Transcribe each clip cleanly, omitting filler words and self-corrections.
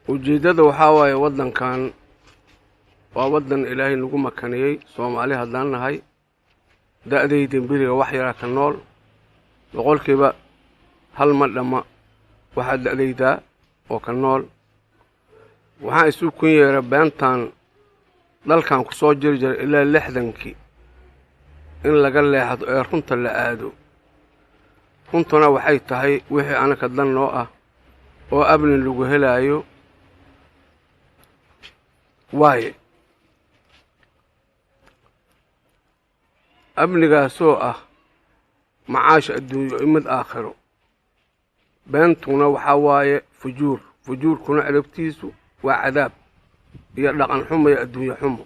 Ujeeddada waxaa waaye, waddankan waa waddan Ilaahay nagu makaniyey. Soomaali haddaan nahay, da'daydin beriga wax yaraa ka nool, 1% ma dhamma waxaa da'daydaa oo ka nool. Waxaan isu kun yeera beentan dalkan ku soo jiri jiray ilaa 60-kii in laga leexdo ee runta la aado. Runtuna waxay tahay wixii anaka dan noo ah oo amni lagu helaayo waaye. Amnigaasoo ah macaash adduunyo iyo mid aakhiro. Beentuna waxaa waaye fujuur, fujuurkuna ciribtiisu waa cadaab iyo dhaqan xumo iyo adduunyo xumo.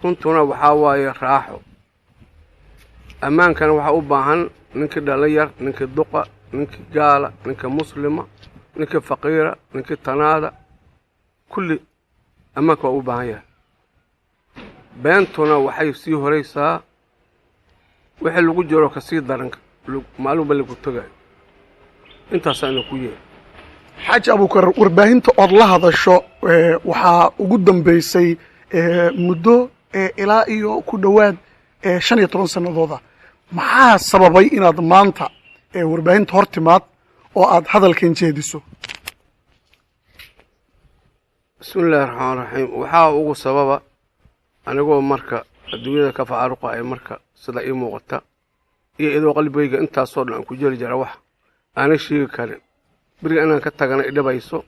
Runtuna waxaa waaye raaxo. Ammaankana waxaa u baahan ninkii dhallinyar, ninkii duqa, ninkii gaala, ninkii muslima, ninkii faqiira, ninkii tanaada, kulli ammaanka waa u baahan yahay. Beentuna waxay sii horaysaa wixii lagu jiro kasii daran, maalinba lagu tegayo. Intaasaa ina ku yeer. Xaaji Abuukar, warbaahinta ood la hadasho waxaa ugu dambeysay muddo ilaa iyo ku dhowaad 15 sannadooda. Maxaa sababay inaad maanta warbaahinta hor timaad oo aad hadalkan jeediso? Bismi illaahi raxmaan raxiim. Waxaa ugu sababa anigoo marka adduunyada ka facaaruqaya, marka sida ii muuqata iyo idoo qalbigayga intaasoo dhan aan ku jeri jara wax aanay sheegi karin, beriga inaan ka tagana idhibayso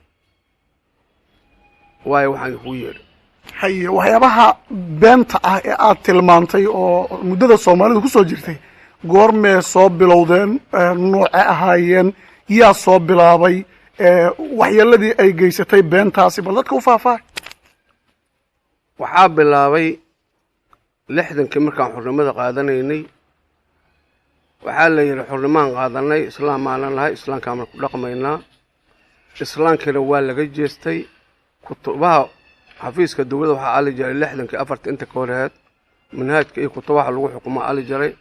waayo waxaan idinkugu yeedhay. Haye, waxyaabaha beenta ah ee aad tilmaantay oo muddada Soomaalidu ku soo jirtay goormee soo bilowdeen? Nooce ahaayeen? Yaa soo bilaabay? Waxyeeladii ay geysatay beentaasi bal dadka u faahfaahay. Waxaa bilaabay 60-kii markaan xornimada qaadanaynay. Waxaa la yidhi xornimaan qaadanay, islaam maanan nahay, islaamkaan ku dhaqmaynaa. Islaamkiina waa laga jeestay. Kutubaha xafiiska dowladda waxaa ali jiray 60-kii afarta inta ka horeed manhaajka iyo kutubaha lagu xukumo ali jiray.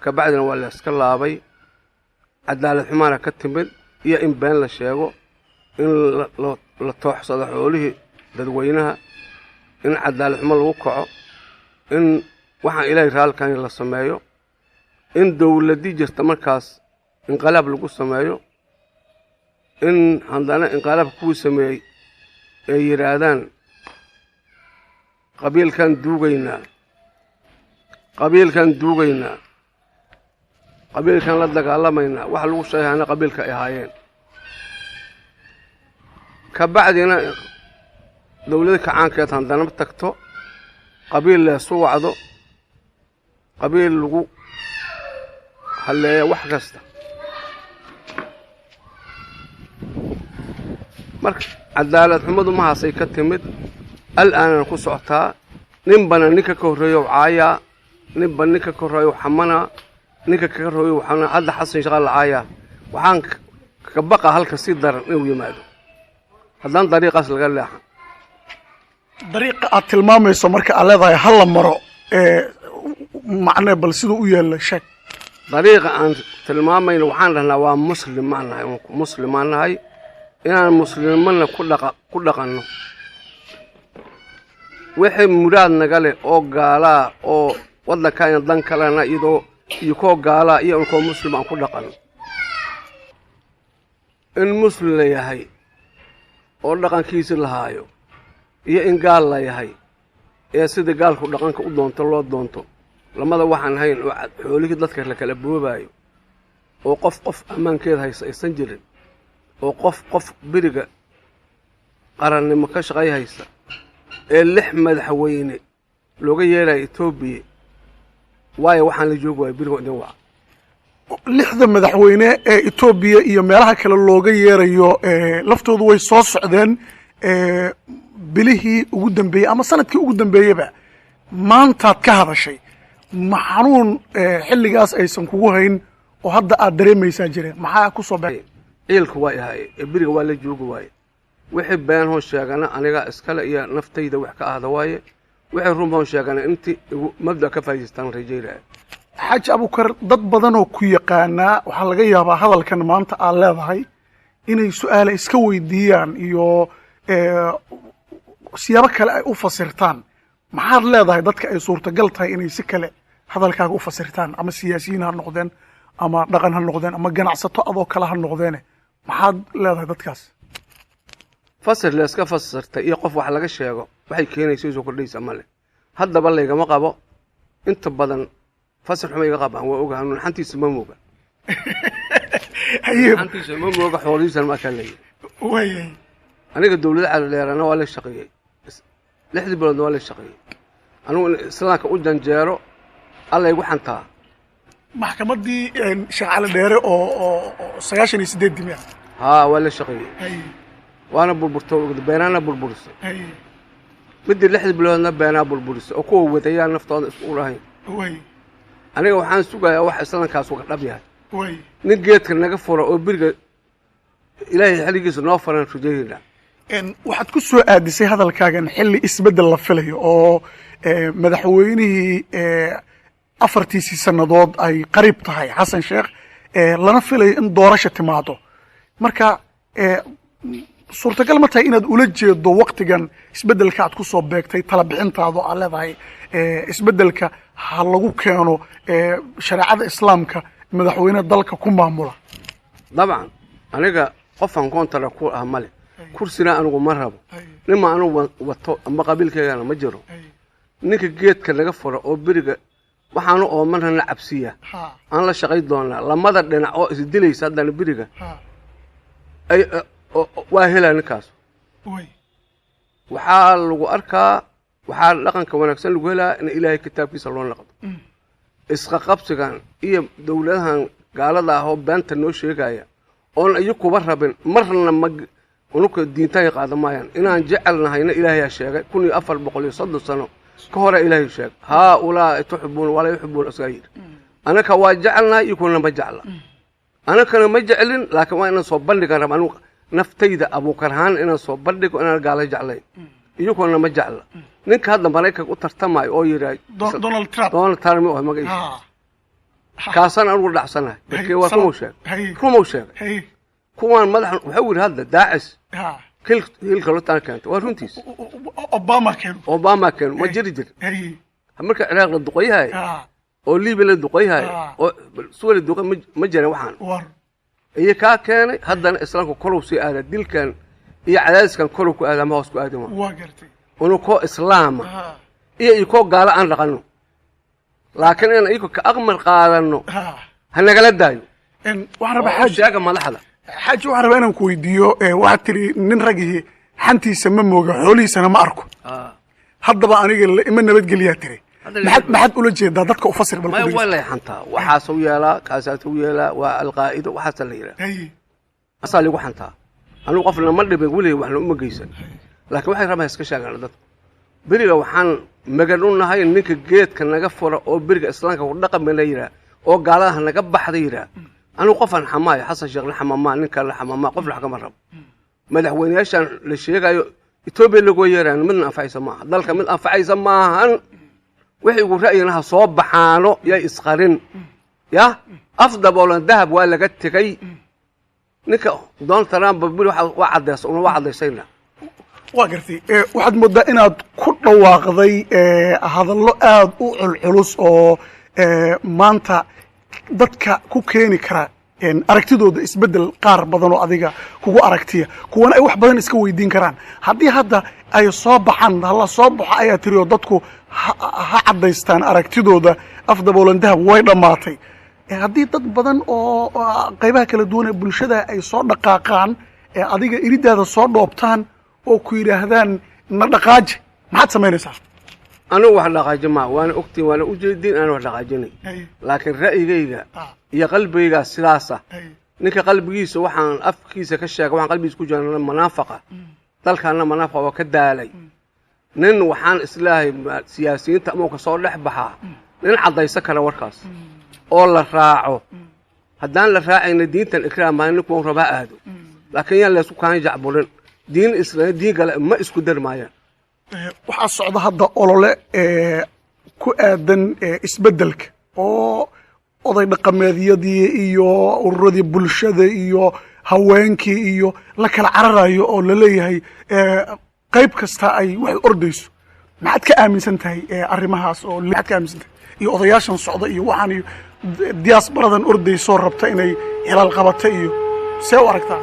Kabacdina waa la iska laabay. Cadaalad xumaana ka timid iyo in been la sheego, in la tooxsado xoolihii dadweynaha, in cadaalad xumo lagu kaco, in waxaan Ilaahay raalkan la sameeyo, in dowladdii jirta markaas inqilaab lagu sameeyo, in haddana inqilaabka kuwii sameeyey ay yidhaahdaan qabiilkaan duugaynaa, qabiilkaan duugaynaa, qabiilkaan la dagaalamaynaa. Waxa lagu sheegayana qabiilka ay ahaayeen. Ka bacdina dowladda kacaankeed haddana tagto, qabiil leesu wacdo, qabiil lagu halleeya wax kasta. Marka cadaalad xumadu mahaasay ka timid, al-aanana ku socotaa. Ninbana ninka ka horreeyow caayaa, ninba ninka ka horreeyow xamanaa, ninka ka horreeyow xamanaa. Hadda Xasan Shaqaa la caayaa. Waxaan ka baqa halka si daran inuu yimaado haddaan dariiqaas laga leexan. Dariiqa aad tilmaamayso marka aad leedahay ha la maro, macnee bal siduu u yaalla sheeg. Dariiqa aan tilmaamayno waxaan dhahnaa waa muslim maan nahay, muslimaan nahay, inaan muslimana ku dhaqanno. Wixii muraad naga leh oo gaalaa oo waddankaayna dan kalena iyadoo iyo koo gaalaa iyo koo muslim aan ku dhaqanno. In muslim la yahay oo dhaqankiisi lahaayo iyo in gaal la yahay ee sida gaalku dhaqanka u doonto loo doonto, lamada waxaan hayn oo xoolihii dadka la kala boobaayo oo qof qof ammaankeeda haysa aysan jirin, oo qof qof beriga qarannimo ka shaqay haysa ee 6 madaxweyne looga yeerayo Etoobiya waayo waxaan la joogi waayo beriga idin waca. 6da madaxweyne ee Etoobiya iyo meelaha kale looga yeerayo laftoodu way soo socdeen bilihii ugu dambeeyey ama sanadkii ugu dambeeyeyba. Maantaad ka hadashay, ma xanuun xilligaas aysan kugu hayn oo hadda aad dareemaysaa jireen? Maxaa ku soo be Ciilka waa ahaye ee beriga waa la joogi waaye. Wixii beenhoon sheegana aniga iskale iyo naftayda wax ka ahda waaye, wixii runhoon sheegana intii igu mabda ka faa'idaystaan rajaynaya. Xaaji Abuukar, dad badan oo ku yaqaanaa waxaa laga yaabaa hadalkan maanta aad leedahay inay su-aale iska weydiiyaan iyo siyaabo kale ay u fasirtaan. Maxaad leedahay dadka ay suurtagal tahay inay si kale hadalkaaga u fasirtaan, ama siyaasiyiin ha noqdeen, ama dhaqan ha noqdeen, ama ganacsato adoo kale ha noqdeene? Maxaad leedahay dadkaas? Fasir la iska fasirtay iyo qof wax laga sheego waxay keenaysa soo kordhaysa male. Haddaba laygama qabo, inta badan fasir xuma iga qabaan, waa ogahay. Xantiisa ma mooga, xantiisa ma mooga, xoolihiisana ma kaa leeyahay. Aniga dowlada Calidheerana waa la shaqeeyey, 6dii biloodna waa la shaqeeyey. Anigu in islaamka u janjeero alla igu xantaa. Maxkamaddii Sheekh Cali Dheere oo 98-dii miya? Haa, waa la shaqeeyey. Waana burburto, beenaana burburisay. Midii 6dii biloodna beenaa burburisay oo kuwa wadayaa naftooda isku lahayn. Aniga waxaan sugayaa wax islaamkaas uga dhab yahay, nin geedka naga furo oo beriga Ilaahay xilligiisa noo faran rajaynaynaa. Waxaad ku soo aadisay hadalkaagan xilli isbeddel la filayo oo madaxweynihii afartiisii sannadood ay qariib tahay, Xasan Sheekh, lana filayo in doorasha timaado. Marka suurtagal ma tahay inaad ula jeedo waktigan isbeddelka aad ku soo beegtay tala bixintaado aad leedahay isbeddelka ha lagu keeno shareecada Islaamka madaxweyne dalka ku maamula? Dabcan, aniga qofaan koontara ku ah male, kursina anigu ma rabo, nima anugu wato ama qabiilkaygana ma jiro. Ninka geedka naga furo oo beriga waxaanu oomanana cabsiya aan la shaqay doonaa. Lamada dhinac oo isdilaysa haddana beriga ay waa helaa ninkaas. Waxaa lagu arkaa, waxaa dhaqanka wanaagsan lagu helaa in Ilaahay kitaabkiisa loo naqdo. Isqaqabsigan iyo dowladahan gaalada ah oo beenta noo sheegaya oon iyakuba rabin marna ma unuka diintahay qaada maayaan. Inaan jecel nahayna Ilaahayaa sheegay 1430 sano ka hore. Ilaahay sheegay haa ulaa tuxibuun walaa yuxibuun, isagaa yidhi. Anaka waa jecelnahay, iyakuna ma jecla, anakana ma jeclin, laakiin waa inaan soo bandhigan raba. Anigu naftayda Abuukarhaan inaan soo bandhigo inaan gaala jeclayn, iyakuna ma jecla. Ninka hadda Maraykanka u tartamayo oo yidhaa Donald Trump. Donald Trump oo magaciisa kaasaan anigu dhacsanahay. Markii waa rumau sheegay, rumau sheegay kuwaan madax. Wuxuu yidhi hadda Daacis hilka lotaan keentay, waa runtiis. Obama keeno. Obama keeno ma jiri jir. Marka Ciraaq la duqoyahay oo Libiya la duqoyahay oo Suuriya duqay ma jiran waxaan iyo kaa keenay. Haddana islaamka korow sii aada, dilkan iyo cadaadiskan korow ku aada ama hoos ku aadin. Waa gartay. Unu koo islaama iyo ikoo gaalo aan dhaqanno, laakiin inaan iyako ka aqmar qaadano ha nagala daayo. Waxaan rabaa, Xaaji, sheega madaxda. Xaaji, waxaan rabaa inaan ku weydiiyo. Waxaad tiri nin ragihii xantiisa ma mooga, xoolihiisana ma arko. Haddaba aniga ima nabadgeliyaa tiri. Maxaad ula jeedaa? Dadka u fasir bal. Maya, waa lay xantaa, waxaasuu yeelaa, kaasaasuu yeelaa, waa Alqaa'ido, waxaasa la yidhaha, asaa ligu xantaa. Anigu qofna ma dhibin weligay, waxna uma geysan, laakiin waxay rabaa iska sheegaan dadku. Beriga waxaan magan u nahay ninka geedka naga fura oo beriga islaamka ku dhaqamana yidhaah oo gaaladaha naga baxda yidhaah. Anigu qofaan xamaayo, Xasan Sheekh la xamamaa, ninkaan la xamamaa, qof lax kama rabo. Madaxweyneyaashaan la sheegayo Etoobiya lagoo yeerayan midna anfacaysa maaha dalka, mid anfacaysa maahan. Wixii ugu ra'yina ha soo baxaano, yay isqarin ya af daboolan dahab waa laga tegey. Ninka Donald Trump beri waa cadaysa, una waa cadaysayna. Waa gartay. Waxaad moodaa inaad ku dhawaaqday hadallo aada u culculus oo maanta dadka ku keeni kara aragtidooda isbeddel, qaar badan oo adiga kugu aragtiya, kuwana ay wax badan iska weydiin karaan. Haddii hadda ay soo baxaan, hala soo baxo ayaa tiri oo dadku ha caddaystaan aragtidooda, af daboolan dahab way dhammaatay. Haddii dad badan oo qaybaha kala duwan ee bulshada ay soo dhaqaaqaan ee adiga iridaada soo dhoobtaan oo ku yidhaahdaan na dhaqaaji, maxaad samaynaysaa? Anigu wax dhaqaaji maa, waana ogtiin, waana ujeediin aan wax dhaqaajinay, laakiin ra'yigayga iyo qalbigayga sidaasa. Ninka qalbigiisa waxaan afkiisa ka sheega, waxaan qalbigiisa ku jirana manaafaqa, dalkaana manaafaqa waa ka daalay. Nin waxaan islaahay siyaasiyiinta ama ka soo dhex baxaa nin caddaysan kara warkaas oo la raaco. Haddaan la raacayna diintan ikraam maayo, ninku raba ha aado, laakiin yaan laysku kaan jacburin. Diin isla diin kale ma isku dari maayaan. Waxaa socda hadda olole ku aadan isbeddelka oo oday dhaqameedyadii iyo ururadii bulshada iyo Haweenkii iyo la kala cararayo oo la leeyahay qayb kasta ay wax ordayso. Maxaad ka aaminsan tahay arrimahaas oo maxaad ka aaminsan tahay iyo odayaashan socda iyo waxaan iyo diasporadan ordaysoo rabta inay hilaal qabata iyo see u aragtaa?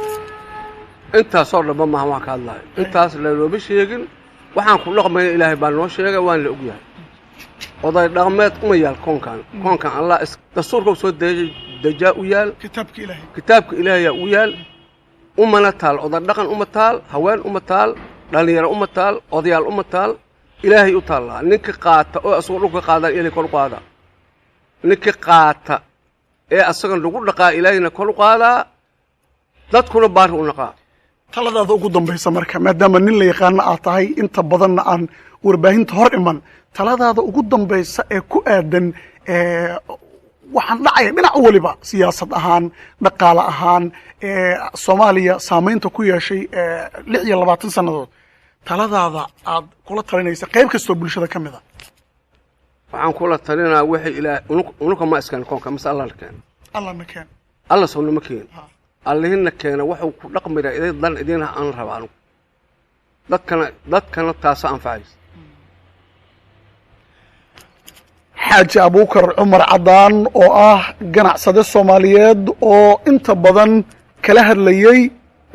Intaasoo dhanba maaha waan ka hadlahay. Intaas lanooma sheegin. Waxaan ku dhaqmayna Ilaahay baa noo sheegay, waan la ogyahay. Oday dhaqameed uma yaal koonkan. Koonkan Allah dastuurka soo dejaa u yaal. Kitaabka Ilaahay. Kitaabka Ilaahayaa u yaal. Umana taal oday dhaqan, uma taal haween, uma taal dhallinyaro, uma taal odayaal, uma taal. Ilaahay u taallaa. Ninka qaata oo asagoo dhulka qaadaan, Ilahay kor u qaadaa. Ninka qaata ee asaga lagu dhaqaa, Ilaahayna kor u qaadaa, dadkuna baari u naqaa. Taladaada ugu dambaysa marka, maadaama nin la yaqaano aad tahay, inta badanna aan warbaahinta hor iman, taladaada ugu dambaysa ee ku aadan waxaan dhacaya dhinac waliba, siyaasad ahaan, dhaqaale ahaan, Soomaaliya saamaynta ku yeeshay 26 sannadood, taladaada aad kula talinaysa qayb kastoo bulshada ka mid a? Waxaan kula talinaa wixii Ilaah unuka ma iskaan koonka mase Allah keena? Allahna keen. Alla soo nama keena. Allihina keena wuxuu ku dhaqmiraa idin dan idin aan raba anugu, dadkana taasa anfacaysa. Xaaji Abuukar Cumar Cadaan oo ah ganacsade Soomaaliyeed oo inta badan kala hadlayey